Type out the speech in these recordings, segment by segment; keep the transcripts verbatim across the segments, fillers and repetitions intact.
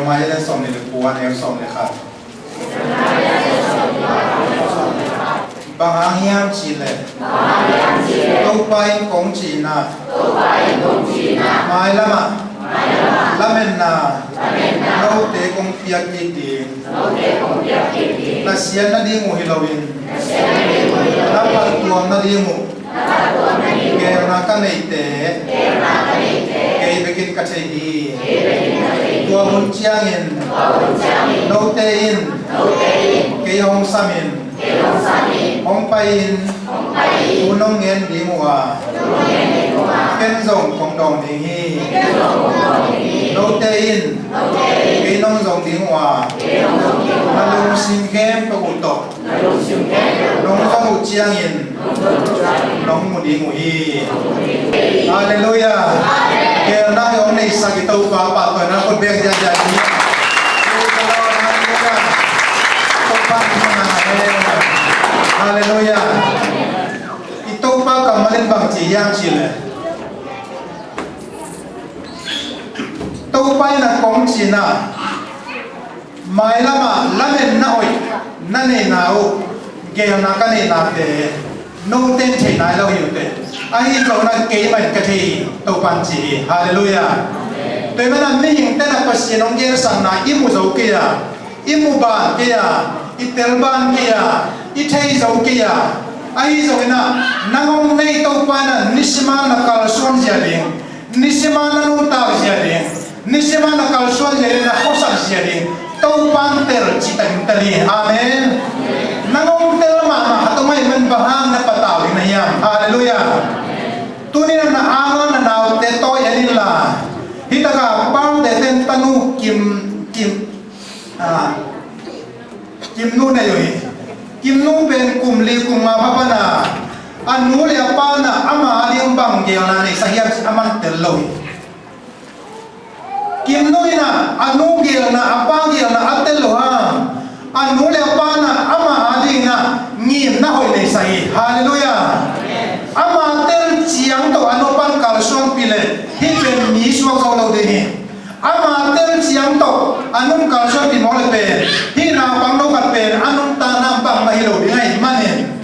Jeremiah lian sawm le kua, neu sawm le khat. Bang hang hiam cih leh, Topa in kong cihna, mailamah lametna note kong piak kik ding. Pasian nading uh hi loin, na phattuam nading uh geelna ka neihte kei bekin ka thei hi. Tua hun ciangin note in kei hong samin, hong pai-in thu nong ngen ding uh a, ken zong kong dawng ding hi. Note in kei nong zong ding uh a, na lungsim khempeuh uh tawh nong zong uh ciangin nong mu ding uh hi. Halleluiah. Geelna hong neihsak i Topa pahtawina khut beng ziahziah ni. Praise the Lord. Halleluiah. Topa in hong na he. Halleluiah. I Topa kammal in bang ci hiam cih leh, Topa in a kong cihna, mailamah lametna hoih na neihna uh, geelna ka neihnate note in thei nai lo hi uh teh. Ahi zongin a keimah in ka thei hi, Topa in ci hi. Halleluiah. Tua ahih manin mihingte in a Pasian hong gelsakna i mu zo kei a, i mu ban kei a, i tel ban kei a, i thei zo kei a. Ahi zongin a, nang hong nei Topa in a nisimin na kalsuan zia ding, nisimin na nuntak zia ding, nisimin na kalsuan zia ding, na khuasak zia ding Topa in tel cih takin tel hi. Amen. Nang hong tel mahmah khat om ahih manin bang hang na patau ding na hiam? Halleluiah. Tuni in a, na angah na naute tawi en inla, hih takah Palte ten tanu Kim, Kim, ah, Kimnu nei uh hi. Kimnu pen kum li kum nga pha pan a, a nu le a pa in a ama ading bang geelna neihsak hiam cih aman tel lo hi. Kimnu in a, a nu geelna, a pa geelna a tel lo hang, a nu le a pa in a ama ading in a ngimna hoih neihsak hi. Halleluiah. Ama tel ciang tawh a nu a pa in kalsuanpih leh hih pen mi suak zo lo ding hi. Ama tel ciang tawh a nu in kalsuanpih mawk leh pen hih naupang no khat pen a nuntakna bangmah hi lo ding ahih manin,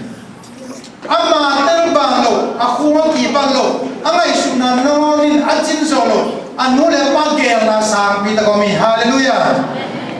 ama tel ban lo, a khung a kipan lo, a ngaihsutna nawn in a cin zawh lo, a nu le a pa geelna sangpi tak om hi. Halleluiah.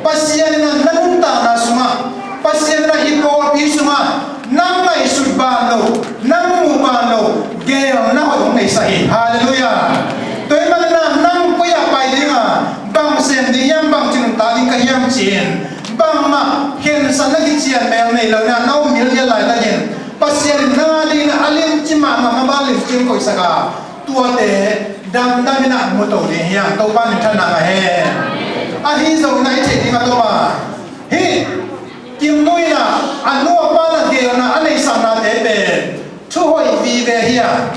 Pasian in a na nuntakna sungah, Pasian in a i pawlpi sungah nang ngaihsut ban lo, nang muh ban lo geelna hoih hong neihsak hi. Halleluiah. Tua ahih manin a, nang koi ah pai ding a, bang sem ding hiam, bang ci nuntak ding ka hiam ci-in, bangmah khensatna kician mel nei lo in a, na um mil lian laitakin Pasian in nang ading in a limci mahmah, maban limci hong koihsak a, tuate damdam in a mu to ding hi hang. Topa minthanna ngah hen. Ahi zongin a, i theih ding a tom a, hih Kimnu in a, a nu a pa in a geelna a neihsaknate pen thu hoih vive hi a,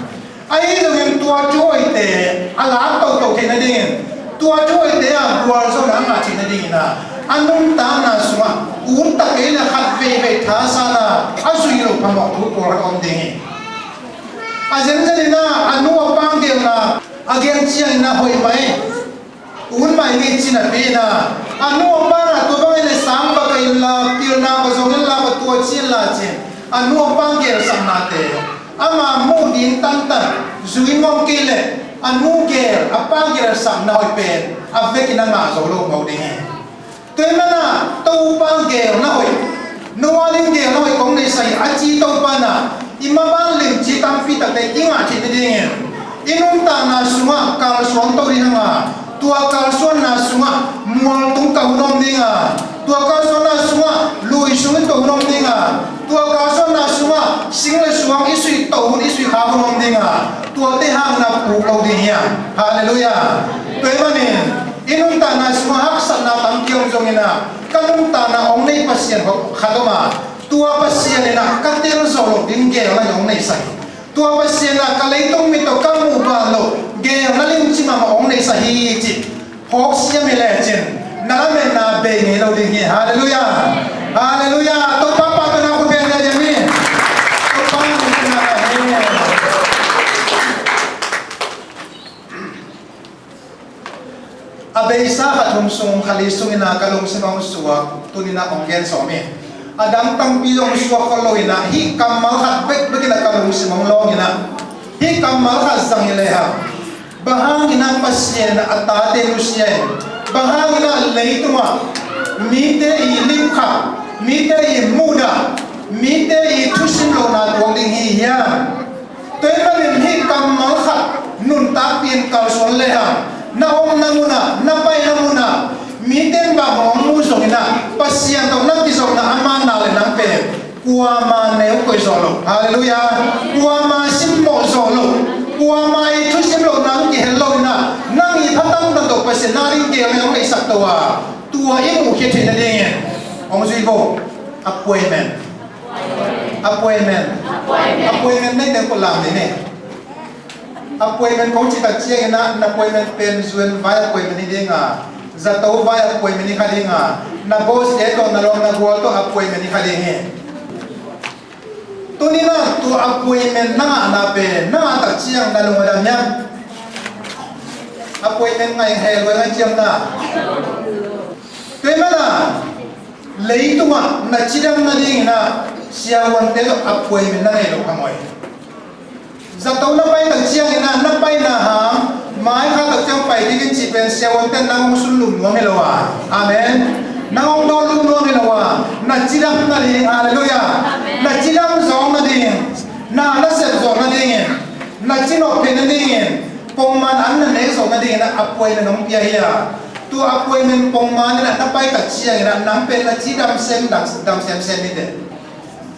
ahi zongin tua thu hoihte a lak toto theih nadingin, tua thu hoihte a gualzawhna a ngah theih nadingin a, a nuntakna sungah ut tak kei leh khat veivei thasan a, a zui lo phamawh thu pawlkhat om ding hi. A zenzen in a, a nu a pa geelna a gen ciangin a hoih mah hi. Ut mah hi, ci napi in a, a nu a pa in a tua bang hi leh sang bang ka inla, pilna ka zong inla, ka tua ci inla ci-in a nu a pa geelsaknate ama muh ding tantan zui nuam kei leh, a nu geel, a pa geelsakna hoih pen a vekin a ngah zo lo mawk ding hi. Tua ahih manin a, Topa geelna hoih, no ading geelna hoih kong neihsak hi, a ci Topa in a, i maban limci tampi takte i ngah theih nadingin, i nuntakna sungah kalsuan to ding hang a, tua kalsuanna sungah mualtung kah hun om ding a, tua kalsuanna sungah lui sung i to hun om ding a, tua kalsuanna sungah sing le suang i suih to hun, i suih khak hun om ding a, tuate hang in a puk lo ding hi hang. Halleluiah. Tua ahih manin i nuntakna sungah haksatna tampi om zongin a, ka nuntakna hong nei Pasian khat om a, tua Pasian in a ka tel zawh loh ding geelna hong neihsak hi. Tua Pasian in a ka leitung mit tawh ka muh ban loh geelna limci mahmah hong neihsak hi cih phawk siam hi lecin, na lametna bei ngei lo ding hi. Halleluiah. Halleluiah. Topa pahtawina khut beng ziahziah ni. Topa minthanna ngah hen. A beisa khat thu Sung khat li sungin ah ka lungsim ah hong suak, tuni-in ah hong gen sawm hi. A dang tampi zong hong suak khol lo-in ah, hih kammal khat bekbek in ah ka lungsim hong lawng in ah, hih kammal khat zang hi lehang, bang hangin ah Pasian a tate nusia in, bang hangin ah leitungah mite i lipkhap, mite i muhdah, mite i thusim lohna tuak ding hi hiam? Tua ahih manin hih kammal khat nuntakpih in kalsuan lehang, na omna munah, na paina munah, mite in bang hong mu zongin ah, Pasian tawh na kizopna a man na le nang pen kuama neu koih zawh loh. Halleluiah. Kuama simmawh zawh loh. Kuama i thusim loh nang kihel lo-in ah, nang i phatang tawh Pasian na ding gel nang hong neihsak to a, tua i muhkhia theih nadingin hong zui vo. Appointment. Appointment. Appointment neite kong lam ding hi. Appointment kong cih tak ciangin ah, na appointment pen zuan vai appointment hi ding a, zato vai appointment hi kha ding a, na boss te tawh, na lawm na gual tawh appointment hi kha ding hi. Tuni-in ah tua appointment na ngahna pen, na ngah tak ciang na lung a dam hiam? Appointment ngai hel lua ngai ciam na. Tua ahih manin ah, leitungah na cidam nadingin ah, siavuante tawh appointment na nei loh kha maw. Zato na pai tak ciangin ah, na paina hang, mai kha tak ciang pai ding in cih pen siavuante in nang hong sunlum nuam hi lo a. Amen. Nang hong dawnlum nuam hi lo a. Na cidam nading, halleluiah. Na cidam zawng nading, na nasep zawh nadingin, na cinawh theih nadingin, pongman an na nek zawh nadingin ah appointment hong pia hi a. Tua appointment pongman in ah na pai tak ciangin ah, nang pen na cidam sem, dam, dam semsem hi teh.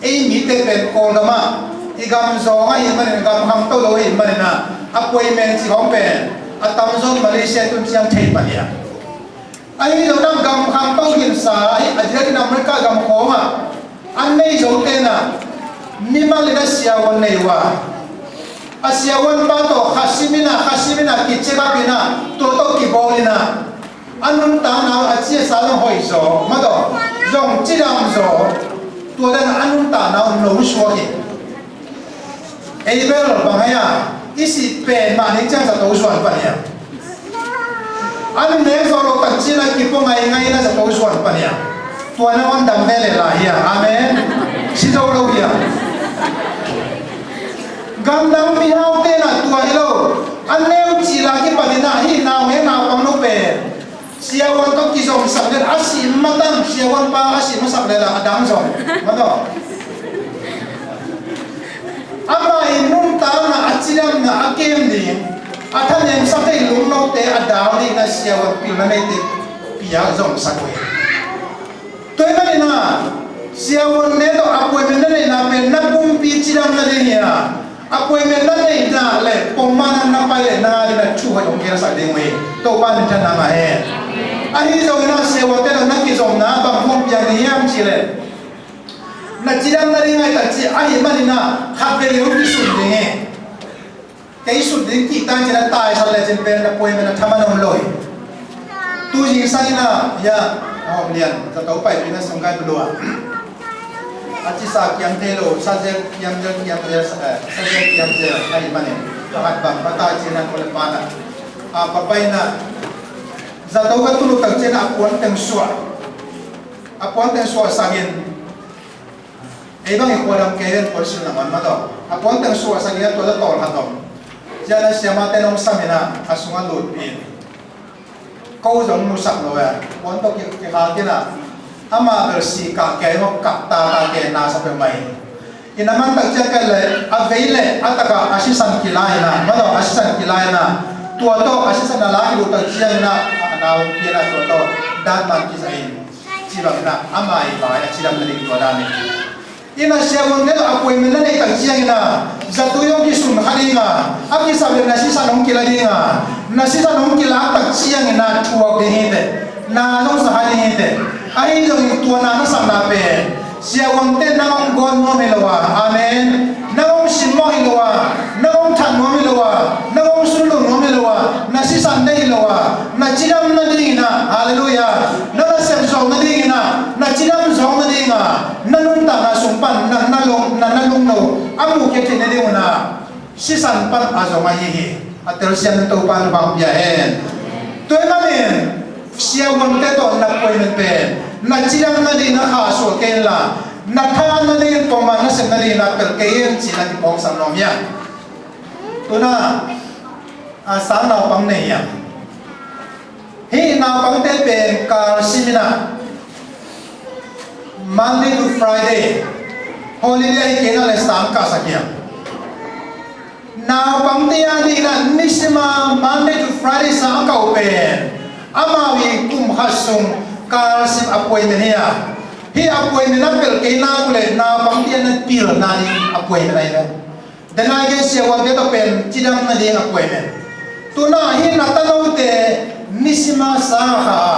Ei mite pen Kawlgam ah, i gam zawng ahih manin, gam khangto lo ahih manin ah, appointment cih khawng pen a tamzaw in Malaysia tun ciang thei pah hi a. Ahi zongin ah gam khangto hinsa, a diakin America gam khawng ah an nei zote in ah, mimal in ah siavuan nei uh a, a siavuanpa tawh khasim in ah, khasim in ah, kicheck up in ah, tua tawh kibawl in ah, a nuntakna uh a ciasa zong hoih zaw, mah tawh zong cidam zaw, tua dan a nuntakna uh no suak hi. Ei bel bang hang hiam, i sih pen mah ding ciang zato zuan pan hiam? A nun nek zawh loh tak ciang a kipua ngaingai in ah zato zuan pan hiam? Tua na hong dam ve leh lai hiam? Amen. Si zo lo hiam? Gamdang mihaute in ah tua hi lo. A neu cil a kipan in ah hih naungek naupang nu pen siavuan tawh kizomsak leh, a sih matang siavuanpa a sih masak leh la a dang zong, mah tawh. Amah i nuntakna, a cidamna a kem ding, a thanemsak thei lungnote a dal ding in ah siavuan pilna neite pia zomsak uh hi. Tua ahih manin ah, siavuante tawh appointment na neihna pen na pumpi cidam nading hi a, appointment na neihna leh pongman ah na pai leh na ding ah thu hoih hong gelsak ding uh hi. Topa minthanna ngah hen. Ahi zongin ah siavuante tawh na kizopna bang hong piang ding hiam cih leh, na cidam nading ahih tak ciang, ahih manin ah khatvei hong kisun ding hi. Kei sut ding kihta in cin a taisan lecin pen na appointment a thaman om lo hi. Tu zingsang in a, ya, a hawm lian, zato paipih na sung kai bulu a, a cisa kiam thei lo, sa zel kiam zel, kiam zel, sa, eh, sa zel kiam zel ahih manin, pakhat bang, pakhat cin a kole pan a, a, papai na, zato ka tulu tak cin a puan teng suah, a puan teng suah sangin, ei bang i khuadam kei den puan sil na man mah tawh. A puan teng suahsak in a tua tawh tawlkhat om. Cian a siamahte nong sam in a, a sungah lutpih in. Ko zong musak lo e. Puan tawh ki, kikhak in a. Amah bel si kah kei maw, kah ta kah kei na sa peuhmah hi. I na man tak ciang kei le, a vei le, a takah a sisan kila in a. Mah tawh a sisan kila in a. Tua tawh a sisan a la i lut tak ciang in a, a nau kila tua tawh. Dan man kisa in. Ci bangin ah, ama i vai a cidam nading tua dan hi. Ina siavuante tawh appointment na neih tak ciangin ah, zatui hong kisun kha ding a, a kisap leh na sisan hong kila ding a, na sisan hong kilak tak ciangin ah thuak ding hi teh, na zong sa kha ding hi teh. Ahi zongin tua na na sakna pen siavuante nang hong guan nuam hi lo a, amen. Nang hong simmawh hi lo a, nang hong that nuam hi lo a, nang hong sunlum nuam hi lo a, na sisan deih hi lo a, na cidam nadingin ah, halleluiah, na nasep zawh nadingin ah, na cidam zawh nading a, na nuntakna sung pan na, na lung, na, na lungno a mukhia theih nading un ah, sisan pan a zong ahi hi. A telsiam in Topa in hong pia hen. Tua ahih manin Siavuante tawh na appointment pen na cidam nading na khahsuah kei inla, na tha nading, pongman na sem nading na pelh kei in ci-in a kiphawksak nuam hi hang. Tu-in ah, a, sang naupang nei hi hang. Hih naupangte pen kal sim in ah, Monday to Friday holiday ahih kei inah le sang kahsak hi hang. Naupangte a dingin ah nisim a Monday to Friday sang kah uh pen amau i kum khat sung kal sim appointment hi a, hih appointment a pelh kei nak uh leh naupangte a na pilna ding appointment ahi ve. Denai gen siavuante tawh pen cidam nading appointment. Tu-in ah hih na tanote nisim a sang a kha a,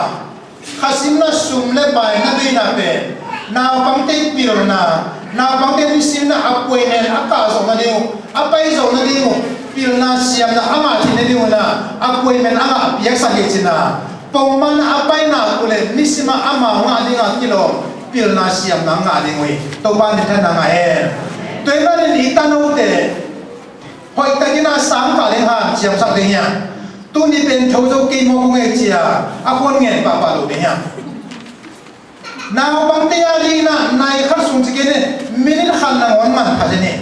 kha simna sum le pai na deihna pen naupangte pilna, naupangte nisim na appointment a kah zawh nading uh, a pai zawh nading uh, pilna siamna a ngah theih nading uh na appointment a ngah piaksak hi ci-in ah, pongman a pai nak uh leh nisim a amau ngah ding a kilawm pilna siamna ngah ding uh hi. Topa minthanna ngah hen. Tua ahih manin i tanote hoihtakin ah sang kah ding hanciamsak ding hi hang. Tuni pen tho zo kei maw kong ei ci-a a khuan ngen pahpah lo ding hi hang. Naupangte a dingin ah nai khat sung ci kei ni, minute khat nangawn manpha zen hi.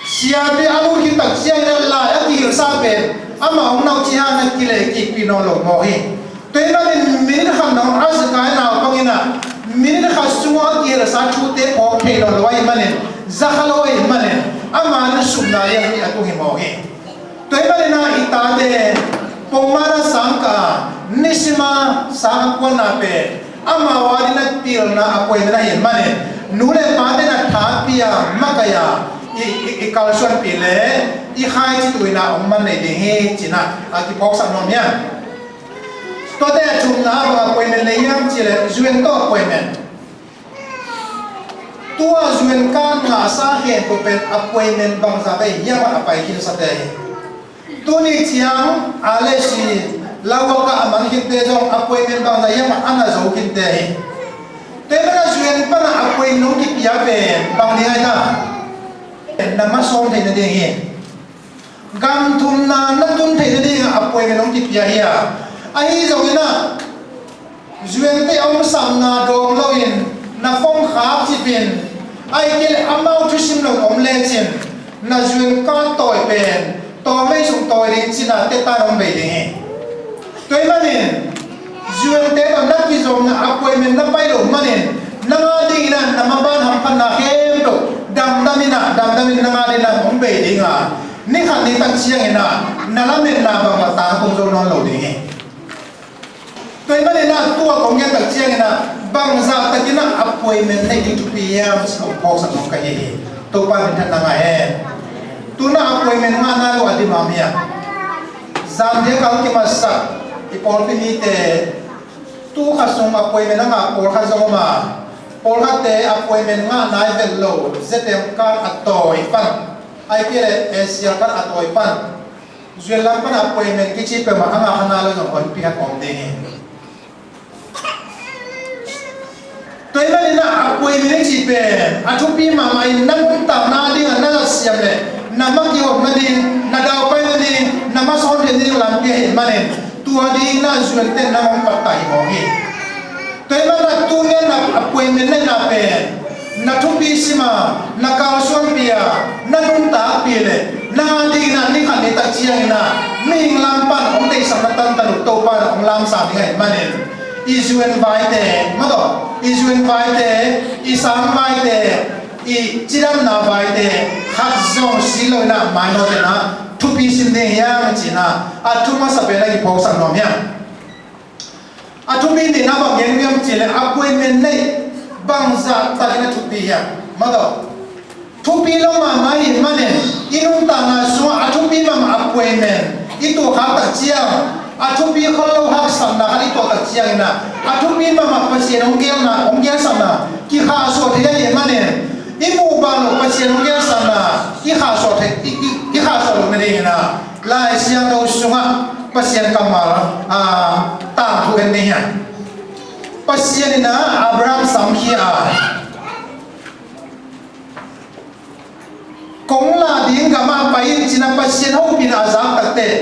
Siapi a lut khit tak ciangin ah lai a kihilhsa pen amah hong nau ci-in ah kileh kikpih nawn lo mawk hi. Tua ahih manin minute khat nangawn a zekai naupang in ah minute khat sungah a kihilhsa thute phawk thei nawn lo ahih manin, za kha lo ahih manin, ama in supna lianpi a tung hi mawk hi. Tua ahih manin ah i tate pongman a sang kah a, nisim a sang a kuanna pen amau a dingin ah pilna appointment ahih manin, nu le pate in ah tha pia, makaih a, i, i, i kalsuanpih leh i khaici tu-in ah hong man nei ding hi ci-in ah a kiphawksak nuam hi hang. Tuate a thumna ah bang appointment nei hiam cih leh U N tawh appointment. Tua U N card ngahsa khempeuh pen appointment bangzah bei hiam a pai khinsate hi. Tuni ciang a lesi lawaka a man khinte zong appointment bangzah hiam a na zo khinte hi. Tua ahih manin U N pan a appointment hong kipia pen bang ding ahi ta? Na masa sawm theih nading hi. Gam thumna na tun theih nading a appointment hong kipia hi a, ahi zongin ah U N te a hong sapna dawng loin na phone khak cip in, ahih kei leh amau thusim lo om lecin na U N card tawi pen tawmvei sung tawi ding ci-in ah tetan hong bei ding hi. Tua ahih manin U N te tawh na kizomna appointment na pai loh manin, nang a dingin ah na maban hamphatna khempeuh damdam in ah, damdam in nang a dingin ah hong bei ding a, ni khat ni tak ciangin ah na lametna bangmah tangtung zo nawn lo ding hi. Tua ahih manin ah tua kong gen tak ciangin ah bangzah takin ah appointment neih ding thupi hiam ci-in kong phawksak nuam ka hi hi. Topa minthanna ngah hen. Tu-in ah appointment ngahna lo a diam hiam? Zan dia kal kimatsak i pawlpi mite tu khat sung appointment a ngah pawlkhat zong om a, pawlkhatte appointment ngah nai vet lo, Z M card a tawi pan, ahih kei leh A C R card a tawi pan, U N lam pan appointment kici peuhmah a ngah kha nai lo zong honpi khat om ding hi. Tua ahih manin ah appointment i cih pen a thupi mahmah in na nuntakna ding a na zat siam leh na ma kihopna ding, na daupaina ding, na masa hon theihna ding lampi ahih manin, tua dingin ah U N ten nang hong pattah hi mawk hi. Tua ahih manin ah tuni-in ah appointment neihna pen na thupi sim a, na kalsuanpih a, na nuntakpih leh nang a dingin ah ni khat ni tak ciangin ah mihing lam pan hong deihsakna tantan uh Topa in ah hong lamsang ding ahih manin, i U N vaite, mataw, i U N vaite, i sang vaite, i cidamna vaite khat zong si lo in ah mainawt in ah thupi sim ding hiam ci-in ah a thu masa pen a kiphawksak nuam hiam? A thupi nihna bang gen hiam cih leh appointment neih bangzah takin a thupi hiam? Mataw, thupi lo mahmah ahih manin i nuntakna sungah a thupi mahmah appointment i tuahkhak tak ciang, a thupi khol lo haksatna khat i tuah tak ciangin ah a thupi mahmah Pasian hong gelna, hong gelsakna kikhahsuah thei ahih manin, i muh bang lo Pasian hong gelsakna i khahsuah thei, i, i, i khahsuah loh nadingin ah Lai Siangtho sungah Pasian kammal, a, tangthu en ni hiam? Pasian in ah Abraham samkhia a, kong lah ding gamah pai in ci-in ah Pasian hopihna a zak takteh,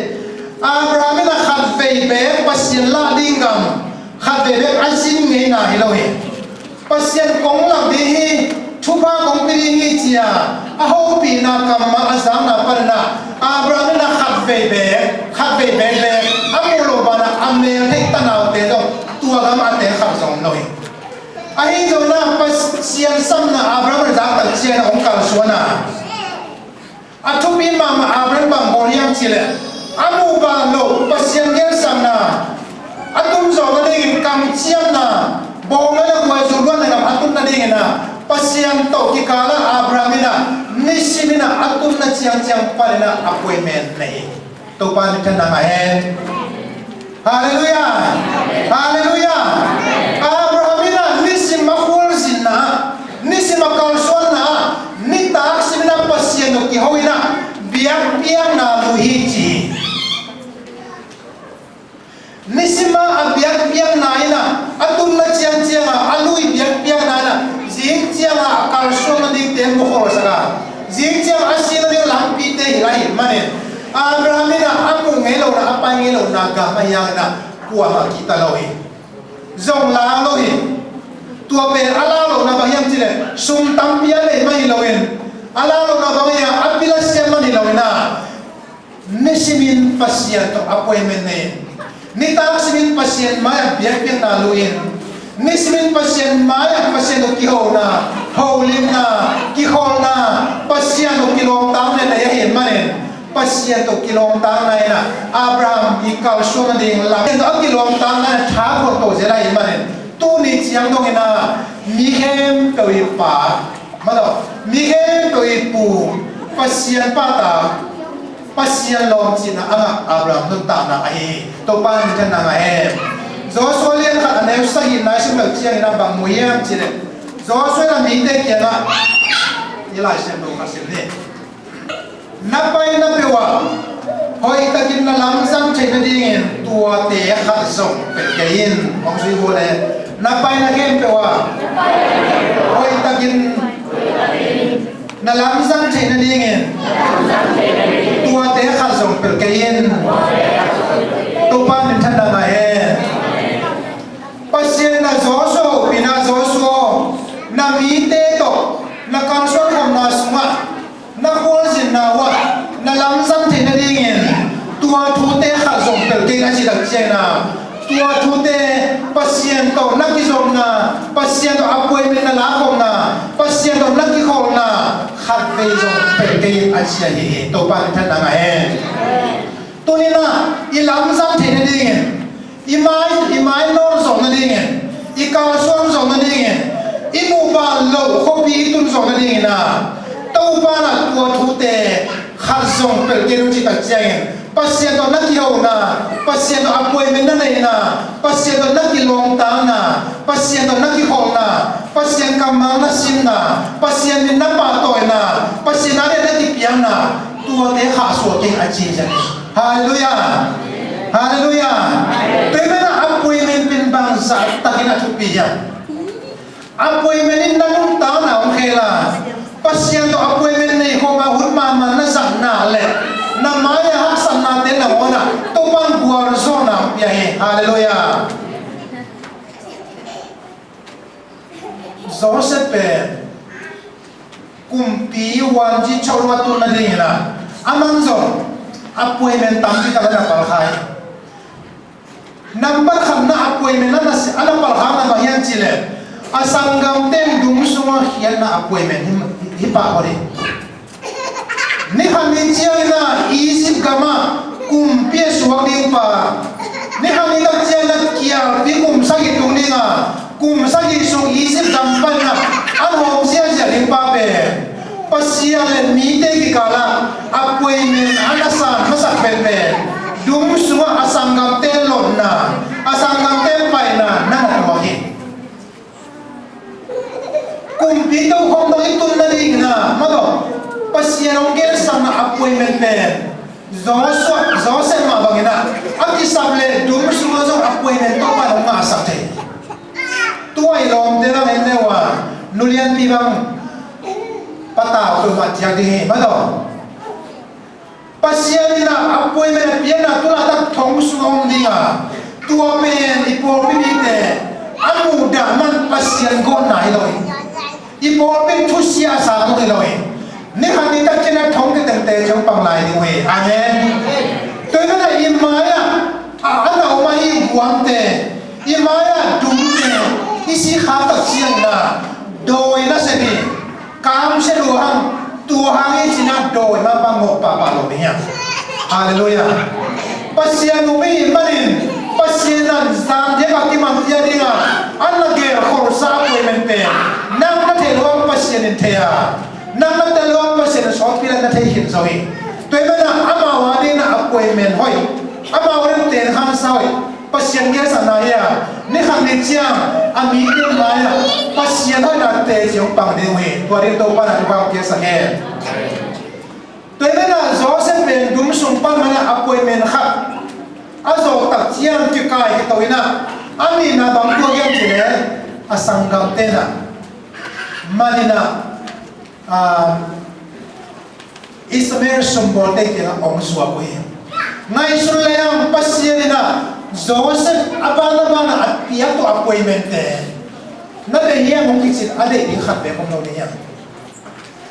Abraham in ah khatvei beek Pasian lah ding gam, Khatvei bek a zin ngeina hi lo hi. Pasian kong lak ding hi, thupha kong pia ding hi ci-a a hopihna kammal a zakna panin ah Abraham in ah khatvei bek, khatvei bek bek a muh loh banah a mel theih tanaute zong tua gam a teng khat zong om lo hi. Ahi zongin ah Pasian sapna Abraham a zak tak ciangin ah hong kalsuan a, a thupi mahmah Abraham bang bawl hiam cih leh a muh bang loh Pasian gelsakna a tun zawh nadingin kamciamna, bawngnawi le khuaizuk luanna gam a tun nadingin ah Pasian tawh kikal ah Abraham in ah nisim in ah a tunna ciangciang panin ah appointment nei hi. Topa minthanna ngah hen. Halleluiah. Halleluiah. Abraham in ah nisim a khualzinna, nisim a kalsuanna, nitak simin ah Pasian tawh kiho in ah biakpiakna lui hi ci hi. Nisim a a biakpiakna in ah a tunna ciangciang a a lui biakpiakna in ah zing ciang a a kalsuan nadingte mukhawlsak a, zing ciang a a sing nading lampite hi lai hi manin Abraham in ah a muh ngei lohna, a pai ngei lohna gam ahi hangin ah kuamah kihta lo hi. Zong la lo hi. Tua pen a la lohna bang hiam cih leh sum tampi a nei mah hi loin, a la lohna bang hiam a pil a siam mah hi loin ah nisimin Pasian tawh appointment nei in, nitak simin Pasian mai-ah biakpiakna lui in, nisimin Pasian mai-ah Pasian tawh kihona, holimna, kikholna, Pasian tawh kilawmtakna nei ahih manin Pasian tawh kilawmtakna in ah Abraham i kalsuan nading lam, Pasian tawh a kilawmtakna in ah tha kholh to zel ahih manin tuni ciang dongin ah mi khempeuh i Pa, maw, mi khempeuh i Pu, Pasian pahtak, Pasian lawmcihna a ngah Abraham nuntakna ahi hi. Topa in minthanna ngah hen. Joshua lian khat a neu sagihna i sim loh ciangin ah bang mu hiam cih leh Joshua in ah mite kiangah, i Lai Siangtho khat sim ni. Na paina peuh ah hoihtakin na lamzang theih nadingin tuate khat zong pelh kei in. Hong zui vua le, na paina khempeuh ah hoihtakin na lamzang theih nadingin tuate khat zong pelh kei in. Topa minthanna ngah hen. Pasian in ah Joshua hopihna, Joshua, na mite tawh na kalsuan khamna sungah na khualzinna uh ah na lamzang theih nadingin tua thute khat zong pelh kei in a cih tak ciangin ah tua thute, Pasian tawh na kizopna, Pasian tawh appointment na lakhawmna, Pasian tawh na kikholhna khatvei zong pelh kei in a ci ahi hi. Topa minthanna ngah hen. Tuni in ah i lamzang theih nadingin, i mai, i mai nawn zawh nadingin, i kalsuan zawh nadingin, i muh bang loh khuapi i tun zawh nadingin ah Topa in ah tua thute khat zong pelh kei in a cih tak ciangin Pasian tawh na kihona, Pasian tawh appointment na neihna, Pasian tawh na kilawmtakna, Pasian tawh na kikholhna, Pasian kammal na simna, Pasian min na pahtawina, Pasian a diah na kipiakna, tuate khahsuah kei a ci hi. Halleluiah. Halleluiah. Tua ahih manin ah appointment pen bangzah takin a thupi hiam? Appointment in na nuntakna hong khel a, Pasian tawh appointment nei khawm a hun mahmah na zat nak leh na mai-ah haksatnate nangawn ah Topa'n gualzawhna hong pia hi. Halleluiah. Joseph pen kumpi huanzi chauh a tun nadingin ah, amah zong appointment tampi tak a na palkhia hi. Nambat khatna appointment a na, a na palkhakna bang hiam cih leh a sanggamte dum sungah khiatna appointment hi, hi pah hi. Ni khat ni ciangin ah Egypt gamah kumpi a suak ding pa, ni khat ni tak ciangin ah kialpi kum sagih tung ding a, kum sagih sung Egypt gam panin ah a hawm ziahziah ding pa pen Pasian le mite kikal ah appointment a na san masak penpen dum sungah a sanggamte lotna, a sanggamte paina na na tuak hi. Kumpi tokhom dong i tun nadingin ah, maw, Pasian hong gelsakna appointment pen Joshua, Joseph mah bangin ah a kisap leh dum sungah zong appointment Topa'n hong ngahsak thei. Tua i lawmte bang en leh uh a, nu lianpi bang patau tua mah ciang ding hi, maw. Pasian in ah appointment a piakna tu laitak thong sung a om ding a, Tua pen i pawlpi mite a muhdah man Pasian gawtna hi lo hi. I pawlpi thusia a sang hi lo hi. Ni khat ni tak ciang a thong kitengte ciang pang lai ding uh hi. Amen. Tua hi mana i mai-ah a, a na om ahi guangte, i mai-ah dumte i si kha tak ciangin a dawi na sep hi. Kamsia lua hang, tua hang i cina dawi mah bang ngawh pahpah lo ding hiam? Halleluiah. Pasian um i hih manin Pasian in zan diak a kiman tia ding a, a na gelkholhsa appointment pen nang na theih loh hang Pasian in thei a, nang na tel loh hang Pasian in sawtpi lai na thei khin zo hi. Tua hi mana amau a dingin appointment hoih, amau a dingin ten khansa hoih Pasian gelsakna hi a, ni khat ni ciang a mite mai-ah Pasian hoihna teci hong pang ding uh hi. Tua ding Topa in thupha hong piaksak hen. Tua hi mana Joseph pen dum sung pan mana appointment khat a zawh tak ciang kikai khito in a, a nihna bang tua hiam cih leh a sanggamte in a, man in a, ah, Ishmael sumbawlte kiangah hong suak uh hi. Ngaihsun lehang Pasian in a Joseph a ban a ban a piak tawh appointment te na bei hiam hong kici a, deih ding khat bek om lo ding hiam?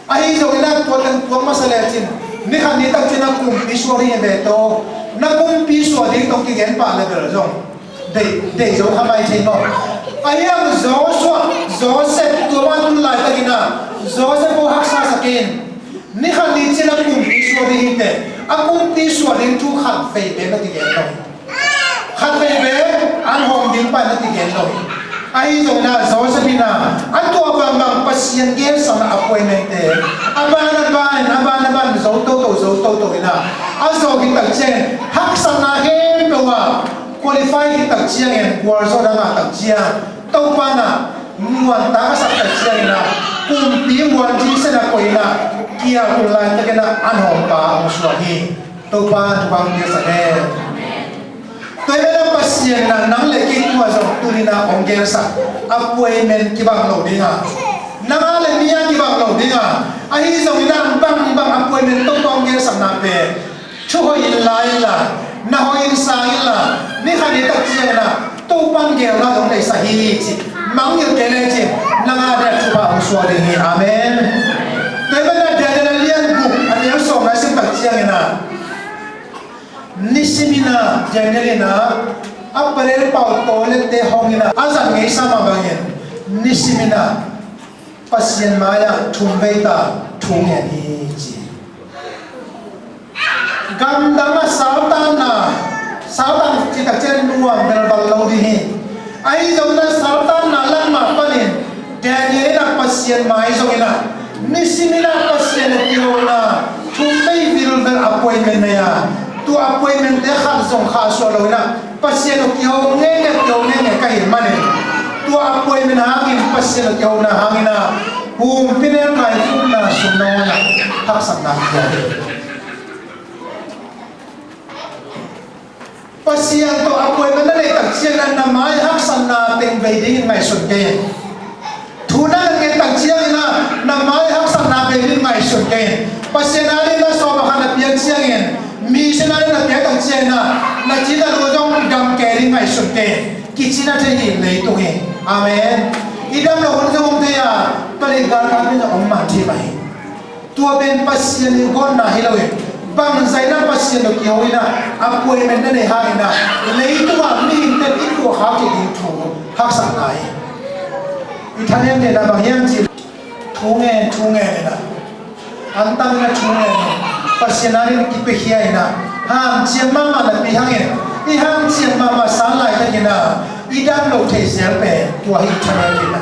Ahi zongin a tua teng tuak masa lecin ni khat ni tak ciang a kumpi suak ding hi ve tawh, na kumpi suak ding tawh kigen pah level zong deih, deih zo kha mai thei maw? Ahi hang Joshua, Joseph tua mah tun laitakin a Joseph aw haksa sak in. Ni khat ni ciang a kumpi suak ding hi teh, a kumpi suak ding thu khat vei bek na kigen lo hi. Khat vei bek an hawm ding pan na kigen lo hi. Ahi zongin a Joseph in a, a tua bangbang Pasian gelsakna appointment te a ban a ban, a ban a ban zo toto, zo toto in a, a zawh khit tak ciangin haksatna khempeuh a qualify khit tak ciangin gualzawhna ngah tak ciang, Topa in a muan tak a sak tak ciangin a, kumpi muan cingsena koih in a, kial tul laitakin a an hawmpa hong suak hi. Topa thupha hong piaksak hen. Tua hi mana Pasian in a nang le kei tua zong tuni in a hong gelsak appointment kibang lo ding a, nang a le mi a kibang lo ding a, ahi zongin a bangbang appointment Topa hong gelsakna pen thu hoih in la inla, na hoih in sang inla, ni khat ni tak ciangin a Topa in gelna dong neihsak hi ci, mangngilh kei leh ci, nang a ding a thupha hong suak ding hi. Amen. Tua hi mana Daniel a lian guk a neu sawm na sim tak ciangin a, nisim in a Daniel in a a palel pau tawlette hong in a, a zat ngeisa mah bangin nisim in a Pasian mai-ah thum vei ta thu ngen hi ci. Gamdang a saltanna, saltan cih tak ciang nuam velval lo ding hi. Ahi zongin a saltanna lam mah panin Daniel in a Pasian mai zong in a, nisim in a Pasian a kihona thum vei vilvel appointment nei a, tua appointment te khat zong khahsuah lo in a, Pasian a kiho ngeingei, kiho ngeingei ka hih manin, tua appointment hangin, Pasian a kihona hangin a, humpinelna, ngai, humpinelna sung nangawn a haksatna kihon hi. Pasian tawh appointment na neih tak ciangin a, na mai haksatna teng bei dingin ngaihsun kei in. Thu na nget tak ciangin a, na mai haksatna bei dingin ngaihsun kei in. Pasian a dingin a sawm a khat na piak ciangin, mission a dingin na piak tak ciangin a, na ci na lu zong dam kei dingin ngaihsun kei in. Kici na thei hi leitung hi. Amen. I dam loh hun zong om thei a, palik galkap in zong om man thei mah hi. Tua pen Pasian i gawtna hi lo in, bangzah in a Pasian tawh kiho in a, appointment na neih hangin a, leitungah mihingte in i tuakhak kik ding thu haksatna hi. I thanem nena bang hiam cih, thu ngen, thu ngen in a, antang in a thu ngen in, Pasian a dingin kipiakhia in a, hanciam mahmah napi hangin, i hanciam mahmah san laitakin a, i dam loh thei zel pen tua hi i thanem nena.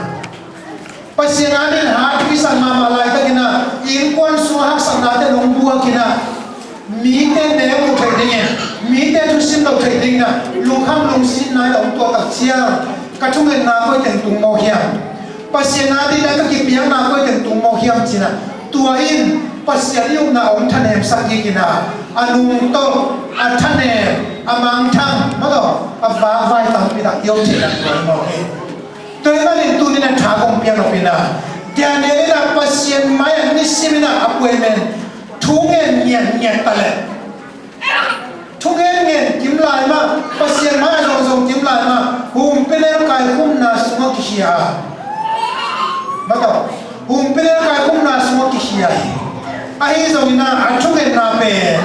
Pasian a dingin hat kisan mahmah laitakin a, innkuan sung haksatnate nong buak in a, mite neu uh theih dingin, mite thusim loh theih dingin a, lungkham lungsim nai a om tuak tak ciang, ka thungetna koi teng tung mawk hiam? Pasian a dingin a ka kipiakna koi teng tung mawk hiam ci in a, tua in Pasian i upna hong thanemsak kik in a, a nung tawh, a thanem, a mangthang, mah tawh, a vakvai tampi tak i om theihna tua hi mawk hi. Tua ahih manin tuni in a tha kong piak nop in a, Daniel in a Pasian mai-ah nisim in a appointment thu ngen ngiatngiat ta leh, thu ngen ngen kim lai mah, Pasian mai-ah zong zo Kim lai mah, humpi neu kaikhumna sungah kikhia. Mataw, humpi neu kaikhumna sungah kikhia hi. Ahi zongin ah, a thungetna pen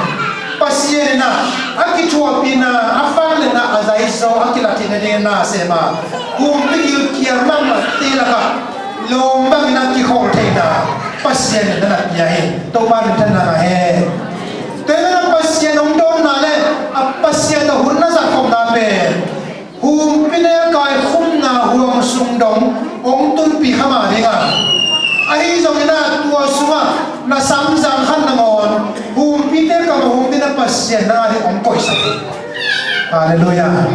Pasian in ah a kithuahpihna, a vangliatna a zai zo a kilat theihna dingin na sem a, humpi gilkial mahmahte lakah lawm bangin a kikhol theihna Pasian in na na pia hi. Topa minthanna ngah hen. Tua ahih manin Pasian hong dawnna le a Pasian tawh hun na zat khopna pen humpi neu kaikhumna huang sung dong hong tunpih kha mah ding a, ahi zongin ah tua sungah na samzang khat nangawn humpite kam a hong dingin Pasian na ding hong koihsak hi. Halleluiah.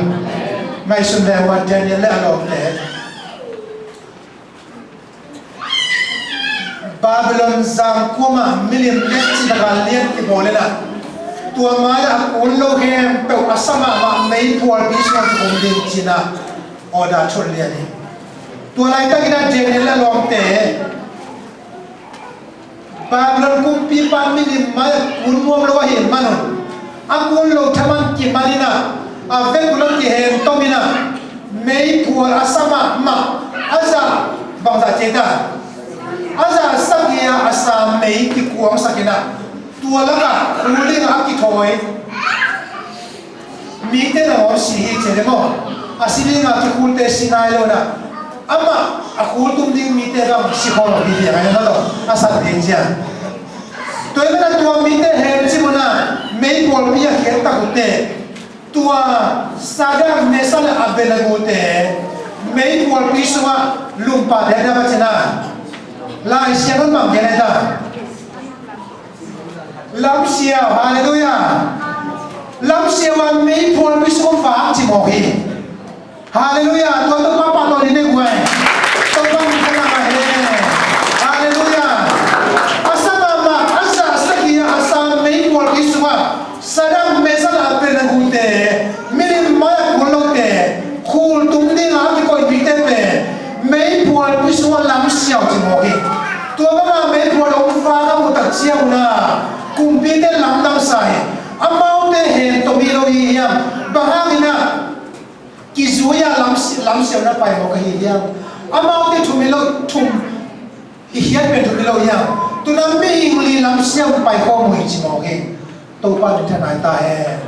Ngaihsun le uh a, Daniel le a lawmte Babylon zangkuamah milim nek cih takah lian kibawl in ah, tua mai-ah a kun lo khempeuh a sa mahmah meiphualpi sungah kikum ding ci-in ah order thot lian hi. Tua laitakin ah Daniel le a lawmte Babylon kumpipa milim mai-ah kun nuam lo ahih manun, a kun loh thaman kiman in ah, a vekun ah kihen tom in ah, meiphual a sa mahmah, a zah bangzah ci ta, a zah sagih a a sa mei kikuangsak in ah, tua lakah khul dingah a kithawi mite nangawn si hi ci le maw? A si dingah kikhulte si nai lo in ah, amah a khul tum ding mite bang si khawm lo hi, hi a ngai na lo, a sat ding ci a. Tua ahih manin ah tua mite hencip un ah meiphualpi ah khek tak uh teh, tua Sadrak, Mesak le Abednego-te meiphualpi sungah lumpah dek dek a ci-in ah, Lai Siangtho in bang gen hiam? Lamsiau, halleluiah. Lamsiau a meiphualpi sungah vak ci mawk hi. Halleluiah. Tua tawh pahpah tawh ni nei guai. Topa minthanna ngah hen. Halleluiah. A sa mahmah, a zah sagih a a sa meiphualpi sungah Sadrak, Mesak le Abednego-te, milim mai-ah kun lote, khul tum dingah a kikoih mite pen meiphualpi sungah lamsiau ci mawk hi. Tua banga meiphual hong vak a muh tak ciang un ah kumpite lamdang sa hi. Amaute hen tom hi lo hi hiam? Bang hangin ah kizui-a lamsi-, lamsiau na pai mawk ahi hiam? Amaute thum hi lo, thum i khiat pen thum hi lo hiam? Tu-in ah mihing li lamsiau pai khawm uh hi ci mawk hi. Topa minthanna hi ta hen.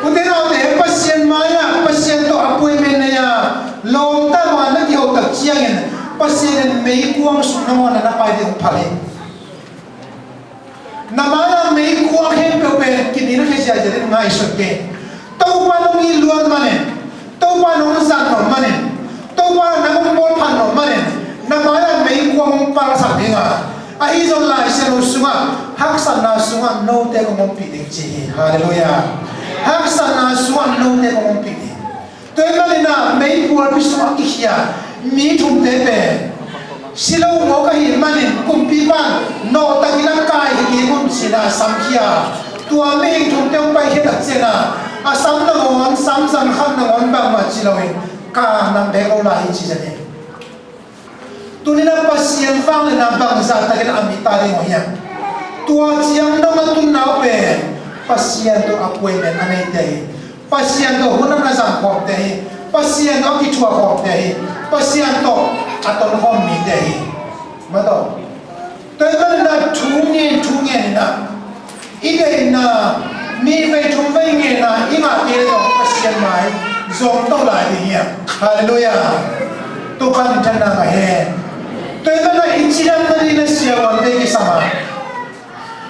Ute naute, Pasian mai-ah, Pasian tawh appointment nei-a lawmta bangin na kiho tak ciangin Pasian in meikuang sung nangawn na na pai ding hong phal hi. Na mai-a meikuang khempeuh pen kinial khia ziahziah in ngaihsun kei. Topa nong it luat manin, Topa nong zat nop manin, Topa nang hong bawl phat nop manin, na mai-a meikuang hong palsak ding a, ahi zong Lai Siangtho sungah haksatna sungah note kong ompih ding ci hi. Halleluiah. Haksatna sungah note kong ompih ding. Tua ahih manin ah meiphualpi sungah kikhia mi thumte pen si lo mawk ahih manin kumpipa in nawhtakin a kai hi kik un ci-in ah samkhia. Tua mihing thumte hong paikhia tak ciangin ah a sam nangawn, samzang khat nangawn bangmah ci loin, ka nang bek lo lai hi ci zen hi. Tuni-in ah Pasian vangliatna bangzah takin a mit ta ding uh hiam? Tua ciang dong a tunna uh pen Pasian tawh appointment a neite hi. Pasian tawh hun a na zang khawmte hi. Pasian tawh a kithuah khawmte hi. Pasian tawh a ton khawm mite hi. Mataw. Tua ahih manin ah thu ngen, thu ngen in ah i deihna, nih vei thum vei ngen a i ngah kei leh zong Pasian mai zawngto lai ding hi a. Halleluiah. Topa minthanna ngah hen. Tua ahih manin ah i cidamna ding in ah siavuante kisam a,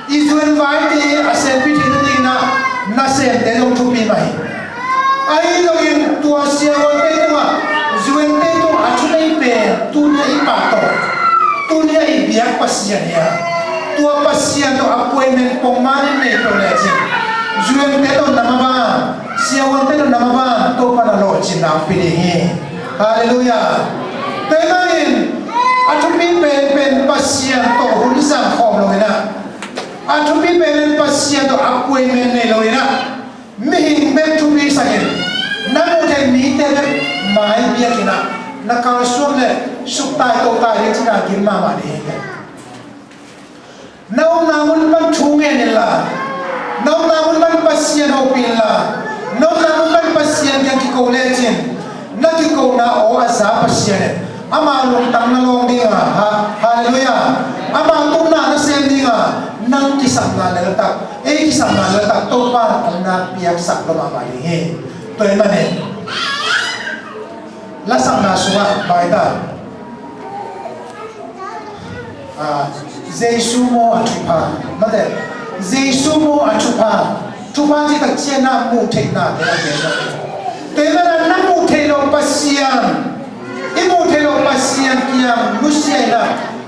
i zuanvaite a sempih theihna ding in ah nasemte zong thupi mah hi. Ahi zongin tua siavuante tungah, zuante tungah a thunei pen tuni-a i pahtawi, tuni-a i biak Pasian hi a, tua Pasian tawh appointment pongman in nei peuh lecin, zuante tawh na maban, siavuante tawh na maban, Topa in a lawhcinna hong pia ding hi. Halleluiah. Tua ahih manin a thupi penpen Pasian tawh hun zang khawm lo in ah, a thupi penpen Pasian tawh appointment nei lo in ah, mihing bek thupi sakin, na muh theih mite bek mai biak in ah, na kalsuan leh suktai totai ding cih na gim mahmah ding hi. Na omna mun pan thu ngen inla, na omna mun pan Pasian hopih inla, Nopna mun pan Pasian kiang kiko lecin, na kikona aw a za Pasian in ama lungtang na lawng ding a, ha, halleluiah. Ama tungna na sem ding a, nang kisapna leltak, ei kisapna leltak Topa in hong na piaksak lo mahmah ding hi. Tua ahih manin lasakna sungah bai ta. Ah, Jesu maw a thupha, mate, Jesu maw a thupha, thupha cih tak ciangin a muh theihna te a gen. Tua ahih manin na muh theih loh Pasian, i muh theih loh Pasian kiang nusia in a,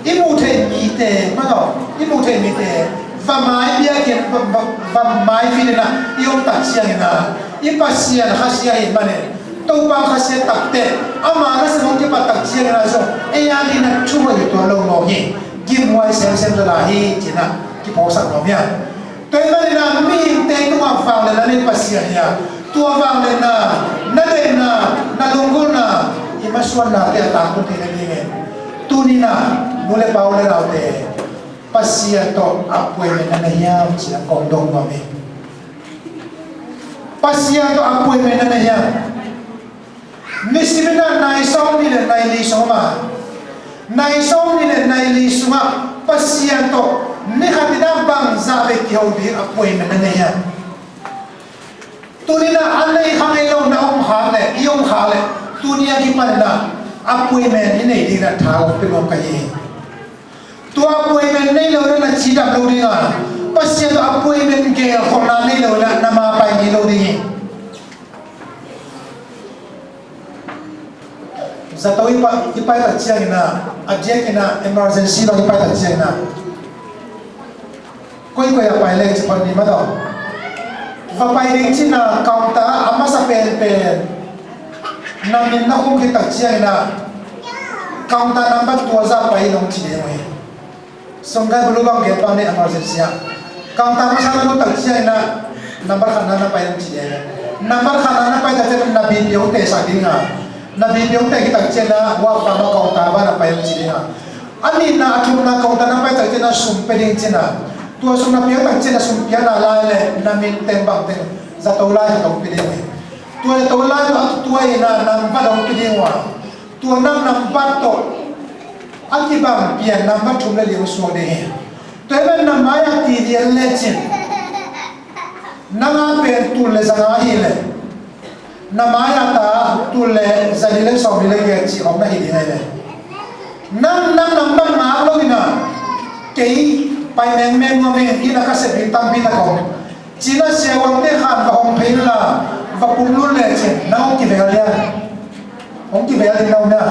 i muh theih mite, mate, i muh theih mite va mai biakinn, va, va, va mai fit in a i om tak ciangin a, i Pasian khasia ahih manin, Topa khasia takte, ama nasem hong kipat tak ciangin a zong ei a dingin a thuhoih tuan lo mawk hi. Gimhuai semsem zaw lai hi ci-in a kiphawksak nuam hi a. Tua ahih manin a mihingte tungah vangliatna nei Pasian hi a, tua vangliatna, na deihna, na lunggulhna, i masuannate a tangtun theihna dingin tuni-in a nu le pa, u le naute, Pasian tawh appointment na nei hiam ci-in a kong dong nuam hi. Pasian tawh appointment na nei hiam? Nisim in a nai sawmnih le nai li sungah, nai sawmnih le nai li sungah Pasian tawh ni khat in a bangzah vei kiho ding appointment na nei hiam? Tuni-in a a nei kha ngei lo na om khak leh, i om khak leh, tuni a kipan in a appointment i nei dingin a tha hong pia nuam ka hi. Tua appointment nei lo na na cidam lo ding a, Pasian tawh appointment gelkholhna nei lo na na maipai ngei lo ding hi. Zato i pa, i pai tak ciangin a, a diakin a emergency bang i pai tak ciangin a, koikoi a pai leng ci phot ni maw taw. Va pai ding ci-in a counter a masa penpen na min na khum khit tak ciangin a, counter number two ah pai in hong ci ding uh hi. Sungkai bulu bang gen bang ni emergency ah. Counter masa na lut tak ciangin a, number khatna na pai in hong ci ding. Number khatna na pai tak ciangin a na B P hong teh sak ding a. Na B P hong teh khit tak ciangin a, wak pa ma counter bang na pai in hong ci ding a. A nihna, a thumna counter na pai tak ciangin a sum pia ding ci-in a. Tua sum na piak tak ciangin a sum piakna lai leh na min teng bang teng zato lai khat hong pia ding uh hi. Tua zato lai tawh a kituak in a number hong pia ding uh a, tua nang number tawh a kibang pian number thum le li hong suak ding hi. Tua ahih manin na mai-ah ti lian lecin, nang a pen tul le za nga ahih leh, na mai-ah ta tul le za li le sawmli le giat cih hong na hi ding ahih leh, nang, nang number ngak lo in a, kei pai mengmeng nuam ing, inn ah ka sep ding tampi tak om ci-in a siavuante khan va hong phei inla, va pumlut lecin nang hong kivel lian. Hong kivel ding lo na.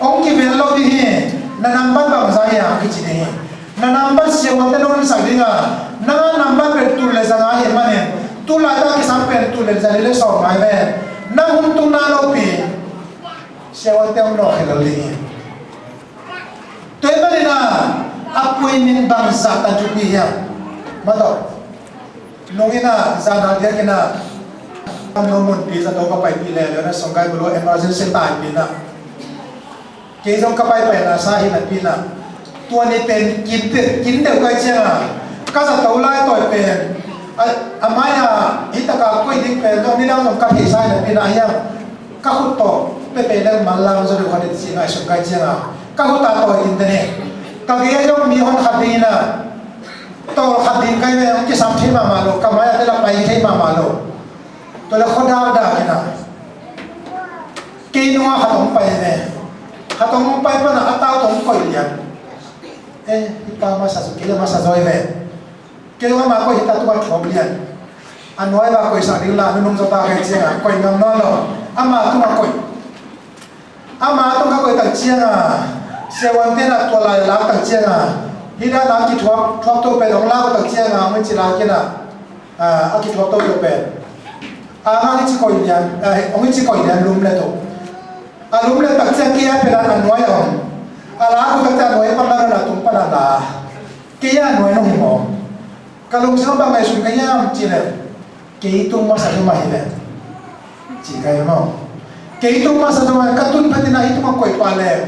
Hong kivel lo ding hi. Na number bangzah hiam kici ding hi. Na number siavuante nong sak ding a, nang a number pen tul le za nga ahih manin, tu laitak kisam pen tul le za li le sawm ngai ven. Nang hun tung na lopi siavuante hong nawhkhia lel ding hi. Tua ahih manin a appointment bangzah tan thupi hiam? Maw taw. Nung in a, zan a diakin a, a nu munpi zato ka paipih leuleu in a, Songkai Bulo emergency taipi in a, kei zong ka paipaina sa hi napi in a, tua ni pen kin deuh, kin deuh kai ciang a, ka zato lai tawi pen a, a mai-a hi taka koih ding pen zong nidang zong ka theihsa hi napi in a, a hiang ka khut tawh pepeh leng manlang zaw deuh khat in ci ngai sung kai ciang a, ka khut a tawi kin te ni. Ka gei a zong mi hon khat ding in a, tawl khat ding kai ve, hong kisam thei mahmah lo, ka mai-ah te la pai thei mahmah lo. Tua le khuadak dak in a, kei nungah khat hong pai ve. Khat hong pai pan a, a tau tawh hong koih lian. Eh, hi pa masa zaw, kei le masa zaw hi ve. Kei zong ama koih hi ta, tungah thuak lian. A nuai va koihsak ding la, nunung zaw ta kei ciang a, koih ngam nawn lo. Ama tungah koih. Ama tungah koih tak ciang a, siavuante in a tua lai lak tak ciang a, hi dan a kithuak, thuak to pen hong lak tak ciang a, hong i ci lak in a, a, a kithuak to to pen. A, hong i ci koih lian, a, hong i ci koih lian lum le to. A lum le tak ciang kei a pen a nuai a om. A lak uh tak ciang a nuai pan la, a tung pan a la. Kei a nuai nong hi maw? Ka lungsim ah bang ngaihsun ka hiam cih leh, kei tung masa zong mah hi leh, ci ka hi maw? Kei tung masa zong mah, ka tun phat in a hi tung a koih pah leh,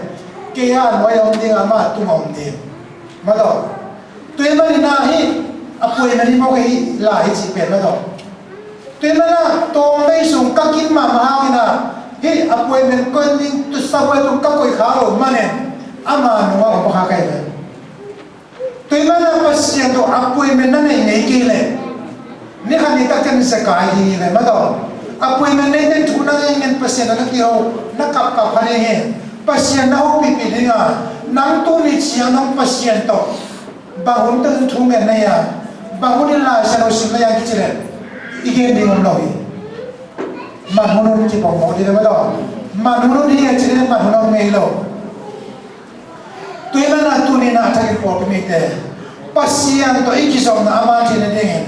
kei a nuai a om ding a, amah tung a om ding. Maw taw. Tua ahih manin a hi, a puai mah ni maw, kei hi lai hi cih pen maw taw. Tua manin ah tawmvei sung ka kin mahmah hangin ah hih appointment koih ding tu sabuai tung ka koih kha lo manin ama nungah om kha ka hi ve. Tua manin ah Pasian tawh appointment na neih ngei kei leh ni khat ni tak ciang zia kai ding hi ve maw. Appointment neite thu na ngen ngen Pasian tawh na kiho na kapkap kha ding hi. Pasian na hopihpih ding a, nang tuni ciang nang Pasian tawh bang hun teng thu ngen na hia, bang hun in Lai Siangtho sim na hia kici leh i gen ding om lo hi. Man hun hun kipawngpawng ding hi ve maw. Man hun hun hi a ci leh man hun hun ngei lo. Tua manin ah tuni-in ah a thakin pawlpi mite Pasian tawh i kizopna a man theihna dingin,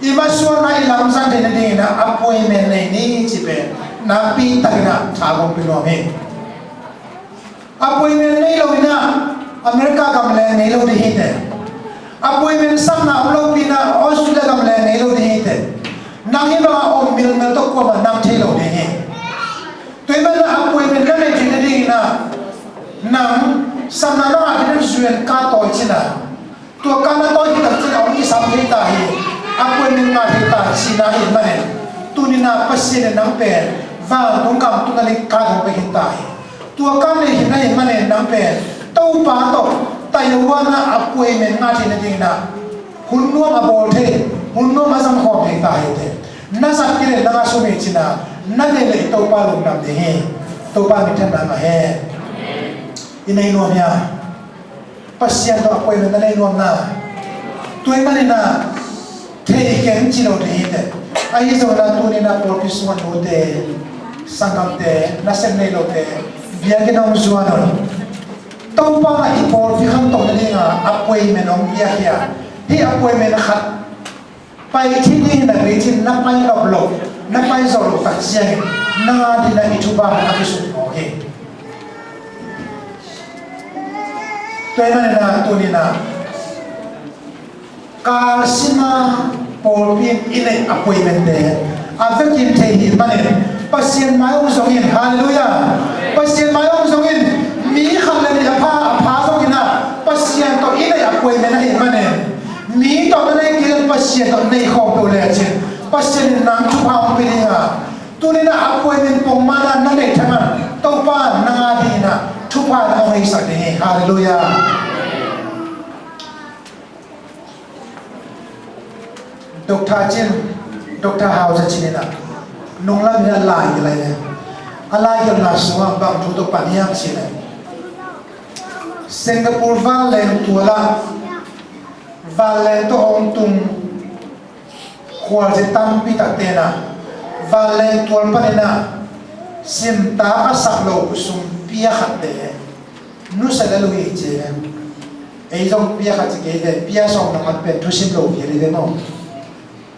i masuanna i lamzang theihna dingin ah appointment nei ni ci pen nakpi takin ah tha kong pia nuam hi. Appointment nei lo in ah America gam leng ngei lo ding hi teh. Appointment sakna om lopi in ah Australia gam leng ngei lo ding hi teh. Nang hih bangah om milmil tawh kuamah nang thei lo ding hi. Tua manin ah appointment na neih theihna dingin ah nang sapna na ngah theihna dingin ka tawi cin a, tua ka na tawi hi tak cin a hong kisam thei ta hi. Appointment ngah thei ta cihna ahih manin tuni-in ah Pasian in nang pen vantung gam tun nading ka hong pia khin ta hi. Tua ka neih khin ahih manin nang pen Topa tawh tayawana appointment ngah theihna dingin ah hun nuam a bawl thei, hun nuam a zang khawm thei ta hi teh. Na zat kei leh nang a sum hi cin a, na neih leh Topa lungdam ding hi. Topa minthanna ngah hen. I nei nuam hia? Pasian tawh appointment na nei nuam na? Tua ahih manin ah thei keng ci lo ding hi teh. Ahi zongin ah tuni-in ah pawlpi sungah nute, sanggamte, nasem nei lote biakinn hong zuan un. Topa in ah i pawlpi khantohna dingin ah appointment hong pia hi a, hih appointment khat pai thei ding hi napi cin na pai nop lo, na pai zawh loh tak ciangin nang a dingin ah i thupha a kisuk mawk hi. Tua ahih manin ah tuni-in ah kalsim a pawlpi in i neih appointment te a vekin thei hi manin Pasian mai hong zong in, halleluiah. Pasian mai hong zong in. Mi khat le nih a pha, a pha zongin ah Pasian tawh i neih appointment ahih manin mi tawh na nei kei leh Pasian tawh nei khawm peuh lecin Pasian in nang thupha hong pia ding a, tuni-in ah appointment pongman a na neih thei man Topa in nang a dingin ah thupha na hong heisak ding hi. Halleluiah. Doctor Cin, Doctor Hau Za Cin in ah nunglam in a lai hi lai le, a lai hilhna sungah bang thu tawh pan hiam cih leh Singapore vanleng tual ah vanleng tawh hong tung khualzin tampi takte in ah vanleng tual panin ah simtak a sak lo sum pia khatte nusia lel uh hi ci hi. Ei zong pia khat ci kei ve, pia sawm na khat pen thusim lo vial hi ve maw.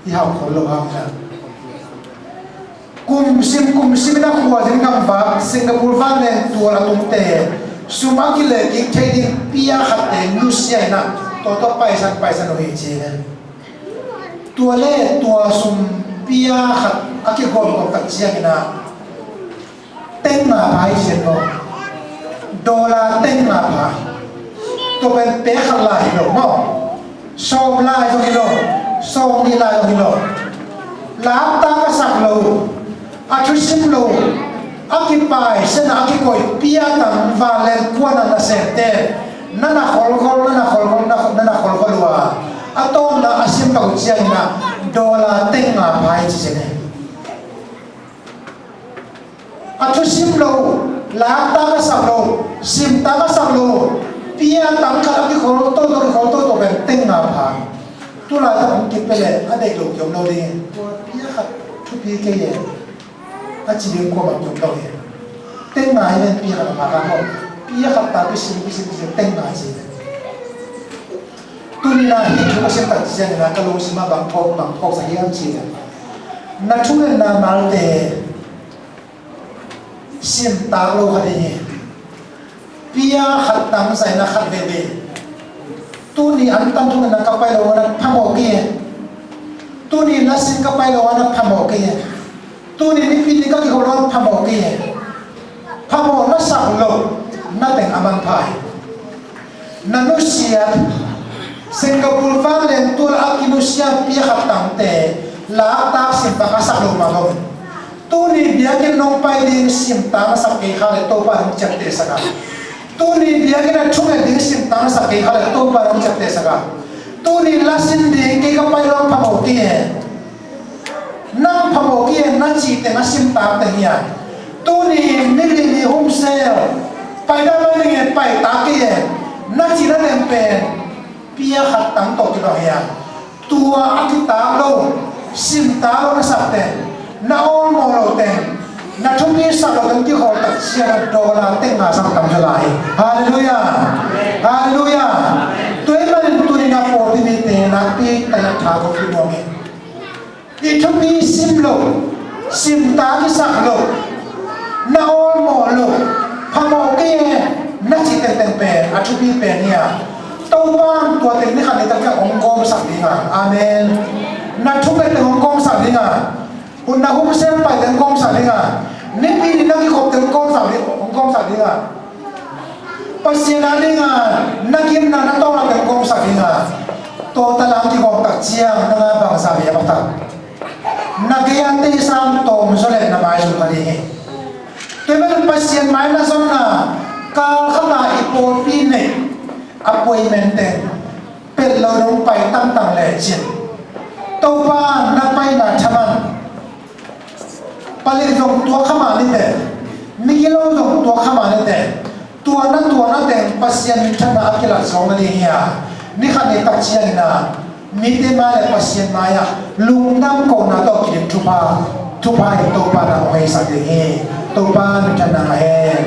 I hau khol lo hang in ah kum sim kum sim in a khualzin gam vak Singapore vanleng tual a tungte sum a kileh kik thei ding pia khatte nusia in ah tua tawh paisan paisan uh hi ci hi. Tua le tua sum pia khat a kigawmgawm tak ciangin ah teng nga pha hi ci zen maw? Dollar teng nga pha. Tua pen pia khat lai hi lo maw? Sawm lai zong hi lo, sawm nih lai zong hi lo. Laktak a sak lo, a thusim lo, a kipai sen a kikoih pia tang vanleng kuan a nasemte na na kholkhol, na na kholkhol, na na kholkhol uh a, a tawpna a sim pak uh ciangin ah dollar teng nga pha hi ci zen hi. A thusim lo, laktak a sak lo, simtak a sak lo, pia tang khat a kikhol toto, kikhol toto pen teng nga pha. Tulaitak hong kipia leh a deih lo kiom lo ding hi. Tua pia khat thupi kei e a ci ding kuamah kiom lo hi. Teng nga hi ven pia khat a pha kha khawm. Pia khat ta kisim kisim kisim teng nga hi ci hi. Tuni-in ah hih thu ka sim tak ciangin ah ka lungsim ah bang phawk bang phawk sa hiam cih leh na thungetna malte simtak lo kha ding hi. Pia khat tang zaina khat veve. Tuni an tan thungetna ka pai lo a na phamawh kei hi. Tuni na sin ka pai lo a na phamawh kei hi. Tuni nipi ni ka kiho lo a na phamawh kei hi. Phamawh na sak lo na teng a manpha hi. Na nusiat Singapore vanleng tual a kinusia pia khat tangte Laktak simtak a sak lo mah bang. Tuni biakinn nong pai ding simtak na sak kei kha leh Topa nong ciaptehsak a. Tuni biakinn a thunget ding simtak na sak kei kha leh Topa nong ciaptehsak a. Tuni lasin ding kei ka pai lo phamawh kei e. Nang phamawh kei e na cih teng a simtak teng hi a. Tuni mi li ni hum sel. Pai dah mai ning e, pai tak kei e. Na cihna teng pen pia khat tang tawh kibang hi a. Tua a kitak lo, simtak lo na sak teng, na awlmawh lo teng, na thupi sak lo teng kikhawl tak ciang a dollar teng nga sak tam zaw lai hi. Halleluiah. Halleluiah. Tua ahih manin tuni-in a pawlpi mite nakpi takin tha ko kei nuam hi. I thupi sim lo, simtak i sak lo, na awlmawh lo, phamawh kei e na cih tengteng pen a thupi pen hi a. Topa in tua teng ni khat ni tak ciang hong gawmsak ding a. Amen. Na thunget teng hong gawmsak ding a. Hun na hum sel pai teng hong gawmsak ding a. Nipi ni na kikhop teng hong gawmsak ding, hong gawmsak ding a. Pasian a ding a na gimna na tawlna teng hong gawmsak ding a. Tua tawh a kigawm tak ciang nang a bangzah vei a bak tak. Na gei a teisam tawm zaw leh na maizum kha ding hi. Tua ahih manin Pasian mai na zonna kal khat a i pawlpi neih appointment teng pet lo dong pai tamtang lecin, Topa na paina thaman. Palik zong tuak kha mah ni teh, migilo zong tuak kha mah ni teh, tuahna tuahna teng Pasian minthanna a kilat zawng nading hi a, ni khat ni tak ciangin a mite mai le Pasian mai-ah lungdam kohna tawh kidim thupha, thupha in Topa na hong heisak ding hi. Topa minthanna ngah hen.